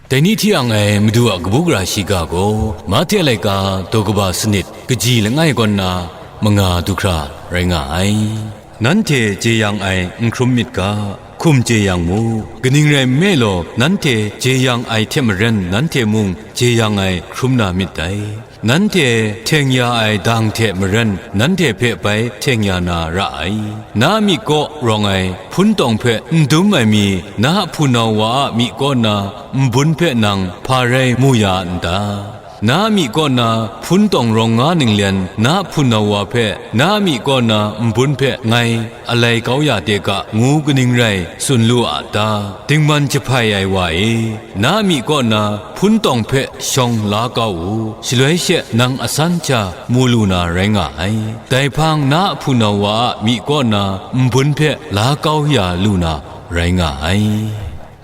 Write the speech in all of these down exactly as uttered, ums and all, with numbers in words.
Dai ni hti ang ai Madu a kabu gara shiga gaw, Mahte laika daw kaba sanit, kaji langai kaw nna manga du hkra rai nga ai. Nanhte jeyang ai n hkrum myit ga, hkum jeyang mu, kaning rai nme law, nanhte jeyang ai hte maren nanhte mung jeyang ai hkrum na myit dai. Nanhte hteng ya ai dang hte maren nanhte hpe bai hteng ya na ra ai. Na a myi kaw rawng ai hpun tawng hpe n dum ai mi, na a hpunau wa a myi kaw na nbun hpe nang hpa rai mu ya n ta? Na a myi kaw na hpun tawng rawng nga ninglen na a hpunau wa hpe na a myi kaw na nbun hpe ngai alai kau ya de ga, ngu kaning rai tsun lu a ta? Dingman jahpai ai wa e, na a myi kaw na hpun tawng hpe shawng la kau u, shaloi she nang asan sha mu lu na rai nga ai. Dai hpang na a hpunau wa a myi kaw na nbun hpe la kau ya lu na rai nga ai.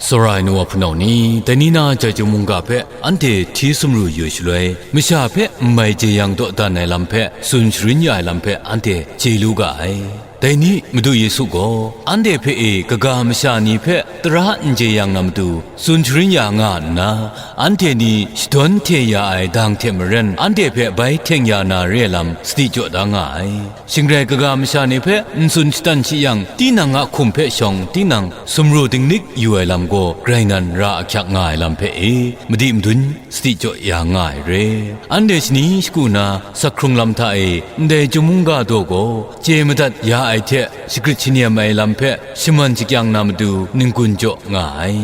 Tsawra ai nu wa hpunau ni, dai ni na jai chyum mungga hpe anhte hti sumru yu shaloi, masha hpe n mai jeyang dawdan ai lam hpe tsun sharin ya ai lam hpe anhte chye lu ga ai. Dai ni Madu Yesu gaw anhte hpe e kaga masha ni hpe tara n jeyang na matu tsun sharin ya nga nna, anhte ni shadawn hte ya ai dang hte maren anhte hpe bai hteng ya na re ai lam sadi jaw da nga ai. Shing rai kaga masha ni hpe n tsun shatan shi yang, tinang a hkum hpe shawng tinang sumru dinglik yu ai lam gaw grai nan ra ahkyak nga ai lam hpe e madi madun sadi jaw ya nga ai re. Anhte shani shagu na sak hkrung lam hta e ndai chyum mungga daw gaw chye madat ya ai hte shagrit shanem ai lam hpe shaman shakyang na matu n-gun jaw nga ai.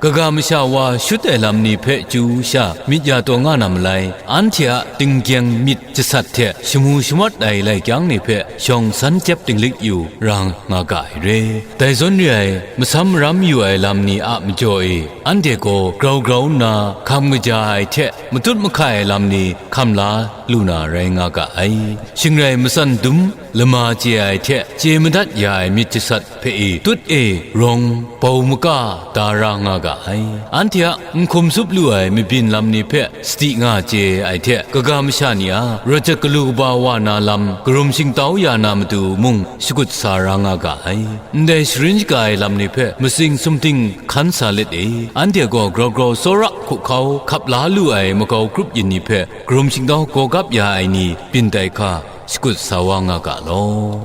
Kaga masha wa shut ai lam ni hpe chyu sha myit ya taw nga na malai, anhte a tinggyeng myit jasat hte shamu shamawt ai lai kyang ni hpe shawng san jep dinglik yu ra nga ga ai re. Dai zawn re ai, masam maram yu ai lam ni a majaw e, anhte gaw grau grau nna hkam kaja ai hte matut mahkai ai lam ni hkam la lu na rai nga ga ai. Shing rai matsan dum lama chye ai hte chye madat ya ai myit jasat hpe e tut e rawng bau maka da ra nga ga ai. Anhte a n hkum zup lu ai mabyin lam ni hpe sadi nga chye ai hte, kaga masha ni a rawt jat galu kaba wa na lam karum shingtau ya na matu mung shakut sa ra nga ga ai. Ndai sharin shaga ai lam ni hpe matsing sumting hkan sa let e, anhte gaw grau grau tsawra hkuhkau hkap la lu ai makau grup yin ni hpe karum shingtau gawgap ya ai ni byin tai hka shakut sa wa nga ga law.